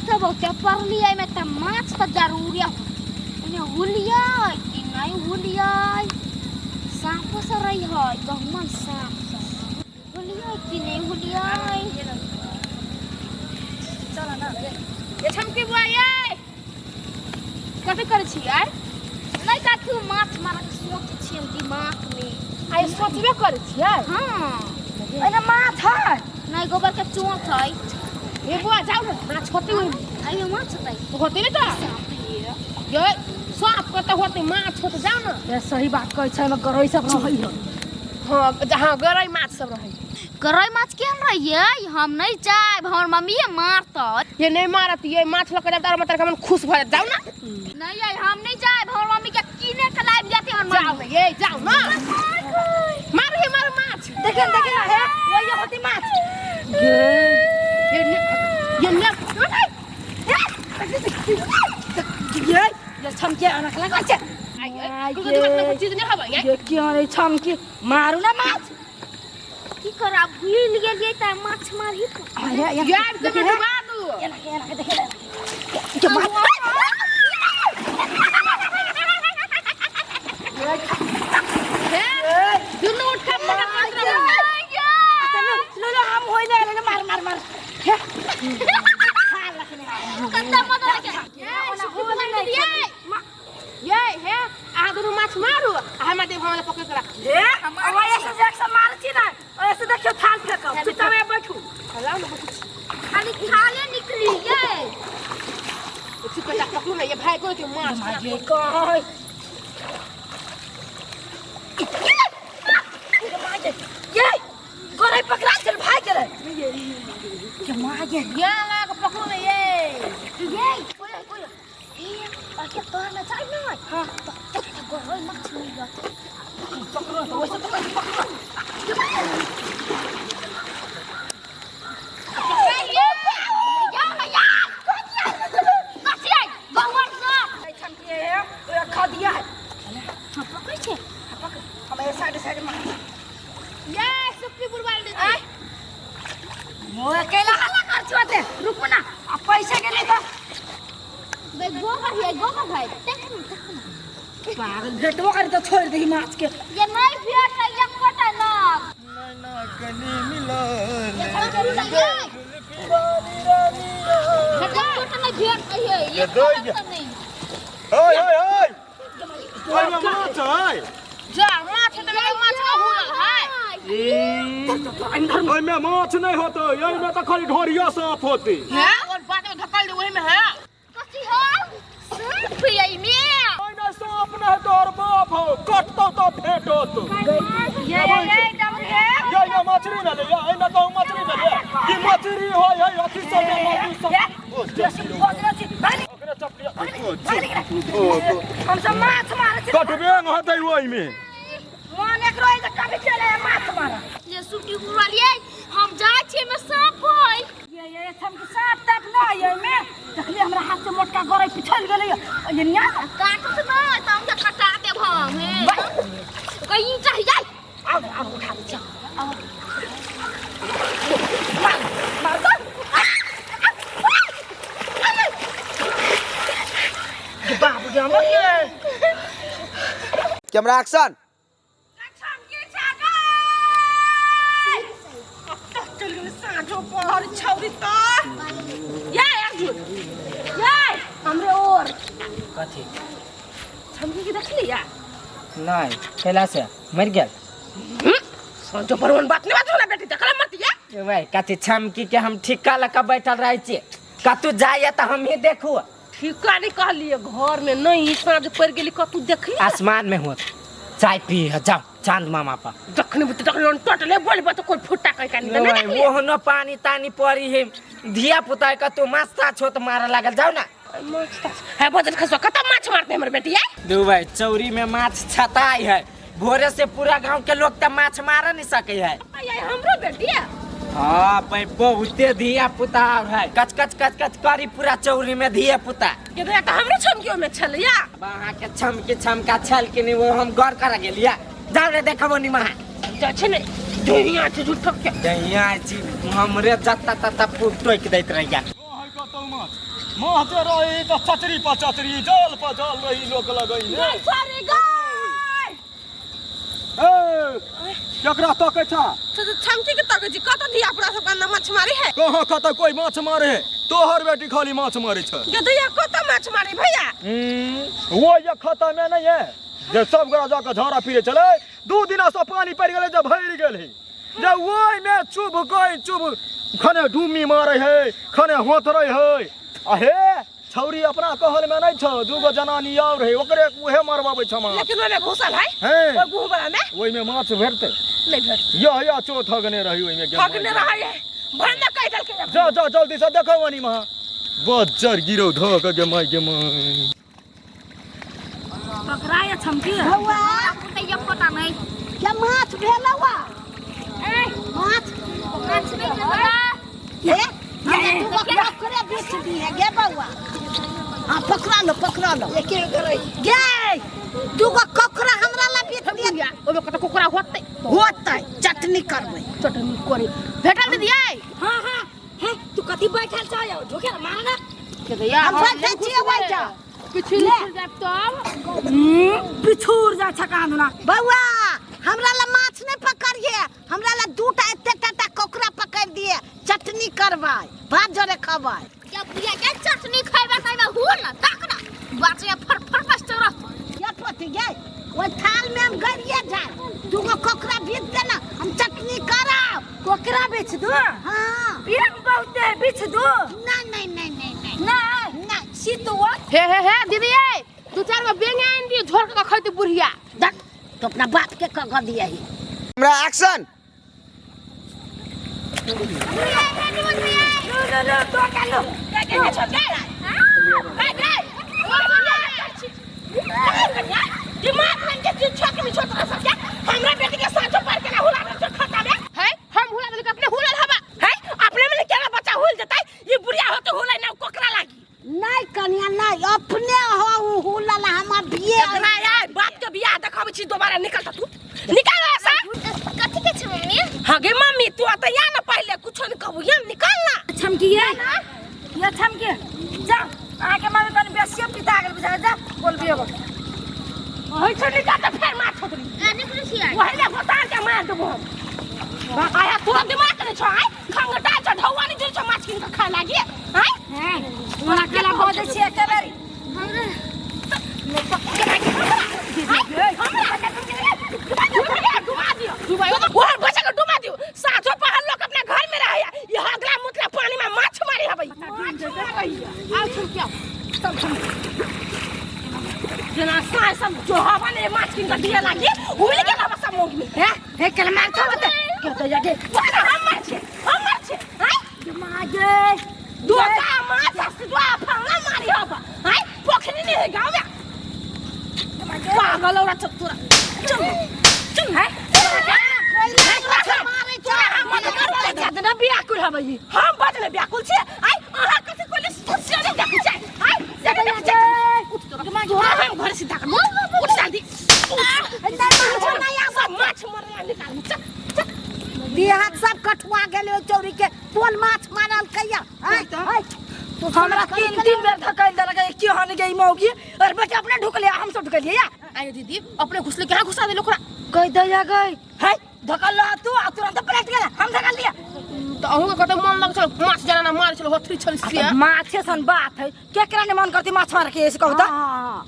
तऽ बहुते पड़लियै एहिमे तऽ माछ तऽ जरूरे एने हुलियै कि नहि हुलियै। साँपो सब रहै है, गहुमन साँप सब। हुलियै कि नहि हुलियै। चल ना ये छमकी बुआ ये कथी करै छी आइ? नहि कथी, माछ मारक सोच छियै दिमागमे। आइ सोचबे करै छियै? हाँ। एने माछ है। नहि, गोबर के चोट है। हे बुआ, जाउ ने, माछ होतै ओहिमे। एहिमे माछ होतै? होतै ने तऽ ये साँप कतऽ होतै, माछ होतै, जाउ ने। ये सही बात कहै छै, एहिमे गरई सब रहै है। हाँ हाँ, गरई माछ सब रहै। गरई माछ केहन रहियै? हम नहि जायब, हमर मम्मीए मारतै। ये नहि मारत, ये माछ लऽ कऽ जायब तऽ मतलब मन खुश भऽ जायत, जाउ ने। नहि यै, हम नहि जायब, हमर मम्मी के कीने के लाबि जाते हमर जाउ मम्मी। ने ये, जाउ ने, मारू हे, मारू माछ। देखिन देखिन, हे वही होती माछ। ये ने ये ने ये ये छमके अनक लगा छै। आई कोई दिमाग में चीज नहीं हबै ये। ये क्यों रे छमकी, मारू ना माछ। की करब, भूलि गेलियै तऽ माछ मारही तो। अरे ये यार के देखिन, डुबा दू। एना के एना के देखिन के माछ। हे दुनू उठ के पटक करत रहू। अच्छा लो लो लो, हम होई ना ले, मार मार मार। हे कत्ता मदद के ये हे, अहाँ दुनू माछ मारू आ हमरा देव, हमरा पकड़ के राख। हे अब ऐसे से एक मार छी ना, ऐसे देखियो, थाल फेंकब, चुपचाप बैठू। लाउ ने, बैठू छी। खाली खाले निकली ये। चुप जा, पकड़ू ना ये भाई को के माछ। ये कह ये गोरे पकड़ा चल भाई के के माँ ये। ये लाग पकड़ू ना ये। ये कोई कोई हे आके तोहर में जाय ना। हां, तो गरई माछ मिल जात। पकड़ो तो वैसे तो पकड़ो। ये या या कथी आई गहुमन साँप। छमकी है ओया खा दिया है। हाँ, पकड़ै छै। पकड़, हम ये साइड साइड मार। ये सुक्की बुड़वा दे। मोर अकेला हल्ला कर छुआते, रुको ना, आ पैसा के नहीं तो बे गोबर है, गोबर है, देख ना देख ना। पागल, भेटबो करे तो छोड़ दही माछ के। ये नहीं भेट है एकोटा ना। मिलन एकोटा नहीं भेट है। ये दो एकोटा नहीं। ओए ओए ओए, ओए माछ है। जा, माछ त माछ के हुनल है। ओहिमे माछ नहीं होते, एहिमे तऽ खाली ढोरिया साँप होते। है और बाद में धकल दे ओही में है। कथी हो, सांप है एहिमे? ओहिमे साँप नहीं तोहर बाप हो, कटतौ तऽ भेटत। ये ये ये डमरू है। ये ये मछली भेलै, ये एहिमे कहूँ मछली भेलै की मछली होइ है अथी सब में नदी सब। ओ, ये सब खोज छी भाई। ओकरे चपलिया। हम सब माछ मारे छी। कटबे होतै ओहिमे। मन एक रोज तऽ कभी चले माछ मारे। ये सुटी उड़लियै, हम जाइ छियै, एहिमे सांप है। ये ये छमकी, साँप ताप न ये में देखलिए, हमरा हाथ से मोटका गरई पिछल गेलै ये निया। काटत नहि तऽ हम कटा देब हम। हे कहीं चाहिए। आओ आओ, उठा दे, चल आओ, मार मार दो। बाबू गे हमर के। Camera action. छमकी छागै चल गेलै साँझो पहर छौरी त ये अर्जुन ये हमरे और कथी? छमकी के देखली या? नहीं, खेला से मर गेल। साँझो पर बात नहीं बाजू ना बेटी, देखला मत या। ए भाई, कथी छमकी के हम ठिक्का लगा बैठल रहे छियै, कतू जाइए तऽ हम ही देखू। ठीका नहीं कहलिए, घर में नहीं, साँझ पड़ गेली, कतू देखली? आसमान में होत, चाय पी है, जाओ चांद मामा पर। जखन बुते तखन टटले बोलबो तो कोई फुट्टा कह के नहीं देखली। ओहनो पानी तानी पड़ी है, धिया पुता कतू मास्ता छोत मारे लागल, जाओ ना। माछ ताछ है बजल खसवा, कत माछ मारते हमर बेटी है? दू भाई, चौरी में माछ छताई है, भोरे से पूरा गांव के लोग त माछ मार नहीं सके है। आई हमरो बेटी है। हाँ भाई, बहुते धिया पुता है, कच कच कच कच करी पूरा चौरी में धिया पुता। के त हमरो छमकियो में छल या। अब अहाँ के छमकी छमका छल कि नहीं वो हम गौर कर गेलिया, जाओ रे देखबो नी महा। जा छै ने दुनिया छै झूठ के। दहिया छी हमरे जत्ता तत्ता टोकि दैत रहिया। है कतौ माछ? माछ रही तऽ चचरी पर चचरी जल पर जल रही लोक लगैने। गई सॉरी गई। ए, केकरा तकै छा? तो छमकी के तकै छी, कत धिया पुता सब कन्ना माछ मारे है? कहाँ कतऽ कोई माछ मारे है? तोहर बेटी खाली माछ मारे छै। गे दैया कत माछ मारे भैया? वो ये खाता में नहीं है जे सब गोरा जाके झाड़ा पीरे चले। 2 दिना से पानी पड़ गेलै जे भरि गेल है, जे ओहि में चुभ गई चुभ, खने डुमी मारे है खने होतरे है। आ हे छौरी अपना कहल में नहीं छौ, 2 गो जनानी और है ओकरे उहे मरबाबै छ माछ। लेकिन ओमे घुसल है हैं। ओइ गुहबरा में ओहि में माछ भेटतै? नहीं भेट। यह यह चोट हगने रही ओहि में। हगने रहे है भरना कहि देलकै। जा जा जल्दी से देखो वनी महा बज्जर गिरो धक गे माय गे my. पकड़ा या छमकी बौआ तो ये पता नहीं क्या माछ भेलौआ? ए माछ माछ नहीं पता। हे हमरा तू बकरा बेच दिए गे बौआ। हाँ पकड़ा लो पकड़ा लो गे, दूगो ककरा हमरा ला बेच दिए। ओमे कत कुकरा होतै? होतै, चटनी करबै। चटनी करे भेटल दीदी? हां हां हे तू कथी बैठल छ यौ? ढोके मार ना। के दैया हम बैठल छियै बैठा। पिछुर जाब तब पिछुर जा छ कांदना। बौआ हमरा ला माछ नहीं पकड़िए, हमरा ला दूटा एते टाटा ककरा पकड़ दिए, चटनी करबै, भात जोरे खबै। जब बुढ़िया के चटनी खैबा तैमे हो ना ताक ना बाचे फर फर बसते रहत। ये पोती गे, ओइ थाल में हम गरिए जाए, दूगो ककरा बेच दे ना हम चटनी करब। कोकरा बेच दू? हाँ। एक बहुते बेच दू। नहीं नहीं नहीं नहीं नहीं नहीं नहीं। सितुआ हे हे हे दीदी ए 2-4 गो बेंग आनि दियो झोर के खैते बुढ़िया। देख तो अपना बाप के कह दिया ही। हमरा एक्शन। लो लो तो कालो के के छोड़ दे। ए गे दिमाग में के चीज छोड़ के छोड़ रहा सब हमरा बेटी के साँचो पार के ना हुला दे खाता में है हम हुला देलक अपने हुलल हवा है अपने में केना बच्चा हुल जतै? ई बुढ़िया होते हुलै ना कोकरा लागी। नहीं कन्या नहीं, अपने हो उ हुलल हम बिये। एकरा यार बाप के बियाह देखाबै छी दोबारा निकल त तू निकल ऐसा। कथी के छै मम्मी? हां गे मम्मी तू अत या ना पहले कुछो न कहबू या निकल ना। छमकी ये ये छमकी जा आके मम्मी कनी बेसिए पिता गेल बुझा जा बोलबी अब ओहि छ निकल त फेर मार छोकरी। आ निकल छियै। ओहि ले गोतार के मार देबो हम। आया तोरा दिमाग नहीं छौ? आय खंगटा छ ढौआ नहीं जुड़ छ माछ किन के खाए लागी आय। हैं तोरा केला बजै छी एके बेरी। डुबा दियो ओहर बच्चा के डुबा दियो। साँझो पहर लोग अपना घर में रहे ये हगला मुतला पानी में माछ मारी हबई। आओ छमकी आओ चल छमकी जना साँझ सब जो हवा ने माछ किन के दिए लागी हुल गेल हवा सब मोगी में। हे हे केला मार छौ बते के तो जाके ओकरा हम मार छे हम मार छे आय मागे दोका माछ सिधवा फंगा मारी हवा आय पोखरी नहीं है गांव में। पागल औरत छ तोरा। चल चल है ना व्याकुल हबै हम बजने व्याकुल छी आय अहाँ कथि कोले से नहीं देखै छै आय से देखै छै। उठ तोरा तोरा हम घर सीधा कर उठ जल्दी सब माछ मरला निकाल चल चल। देहात सब कठुआ गेलै ओहि चौरी के कोन माछ मारल कैया? आय तू हमरा 3-3 बेर धकेल देलक की हन गई मौगी और बच्चा अपने ढुकलिया हम सब ढुकलिया या। आयो दीदी अपने घुसले कहाँ घुसा देलो ओकरा? कह दैया गई है धकल रहा तू आ तुरंत पलट गेला हम धकल लिया। तो अहूँ के कते मन लग छल माछ जाना ना मार छल होथरी छल से। माछे सन बात है केकरा ने मन करती माछ मार के ऐसे कहू त? हाँ।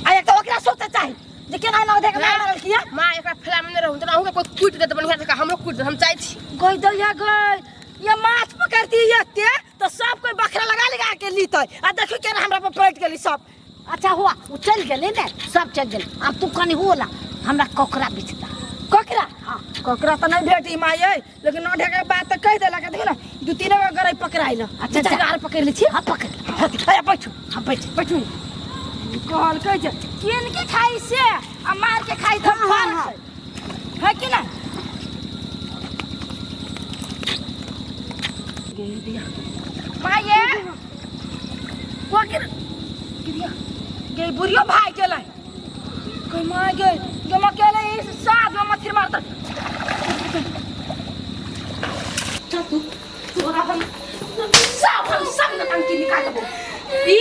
आ एक तो ओकरा सोचे चाही जे केना ना देख मार मारल किया। मां एकरा फैला में रहू त अहूँ के कोई कूट देत बढ़िया से हमरो कूट देत हम चाहै छी। गई दैया गई ये माछ पकड़ती ये तो सब कोई बखरा लगा लगा के लीतै आ देखियो केना हमरा पर पलट गेली सब। अच्छा हुआ उ चल गेलै ने सब चल गेलै। अब तू कनी होला हमरा कोकरा बिछता। कोकरा? हाँ। कोकरा तो नहीं भेटी माय लेकिन नौ ढेकर बात तो कह देलक देखो ना 2-3 गो गरई पकड़ाइल। अच्छा, दू चार जा। गो आर पकड़ लै छी। हाँ, पकड़। हाँ, बैठू। हाँ, बैठू। बैठू। कहल कहै छै किन के खाइ से आ मार के खाइ तऽ हाँ, हाँ, फर्क हाँ। छै। है कि ना? माये कोकिर गे बुढ़ियो भाई गेलै कोई माय गे गे मां केले ई साथ में मछली मारता। चल तू तोरा हम सब हम सब नौटंकी निकाल देबो ई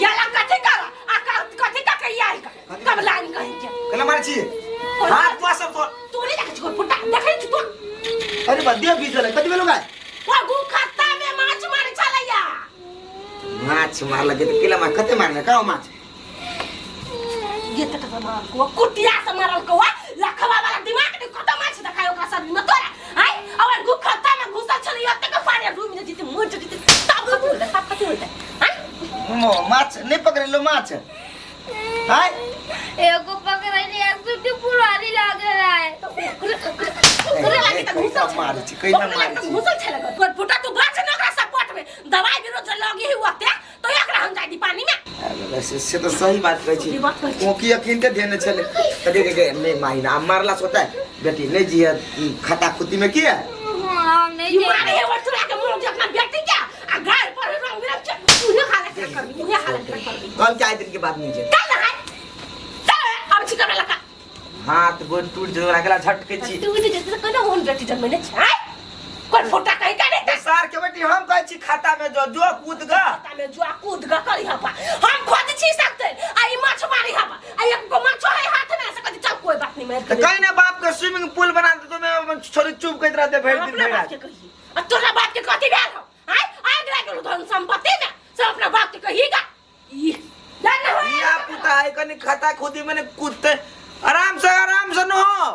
गेला कथी कर आ कथी का कहिया है कब लाइन कहीं के केना मारै छी हाथ तो सब तो तू नहीं देखै छी फुटा देखै छी तू अरे बा देह भीज गेलै कथी भेलो गाय ओ गु खत्ता में माछ मारे छलैया माछ मार लगे तऽ केला मार कते मारने कहाँ माछ ये तक मारल को कुटिया से मारल को लखवा वाला दिमाग ने कत माछ देखायो ओकरा शरीर में तोरा आय अब गु खत्ता में घुसल छलै ओते के पानी डूबि जे जीते मर जेते तब खत्म होते तब खत्म होते आय माछ नहीं पकड़ेलो माछ आय एगो पकड़ली आ सुटी पुरानी लागल है ओकरे लागी त घुसल छलै मारै छी, कैला ओकरे लागी मारै त छी? घुसल छलै गोर फुटा तू बाज न ओकरा सपोर्ट में दवाई बिरो जो लगी ही ओते तो एकरा हम जाय दी पानी में अरे, से तऽ सही बात कहै छी सही बात कहै छी। कोकी अखिन के धेने छलै तऽ गे गे गे नहीं माही ना मारला सोता है बेटी नहीं जिया खाता खुती में किया हाँ नहीं ई मारे है और चुरा के मुंह जे अपना बेटी के आ गाय पर रंग बिरंग के उहे हालत कर उहे हालत कर कल के आए दिन के बाद नहीं जे चल ना चल अब छी करे लगा हाथ गोड़ टूट जेतौ ओकरा झटके छी तू जे जते कोना ओहन बेटी जन्मेने छै कोई फोटा कहीं का नहीं सार के बेटी हम कहै छी खाता में जो जो कूद ग खाता में जुआ कूद ग करी हपा हम खोज छी सकते आ ई माछ मारी हपा आ एक गो माछ है हाथ में से कथी चल कोई बात नहीं मार तऽ कहीं ना बाप के स्विमिंग पूल बना दे तो मैं छोरी चुप कहत रहते भरि दिन अपना भरि बाप रात के कही आ तोरा बाप के कथी भेल हौ आय आग लागल धन संपत्ति में सब अपना बाप के कहीगा ई ना ना धिया पुता है कनी खाता खुदी में कूदते आराम से न हो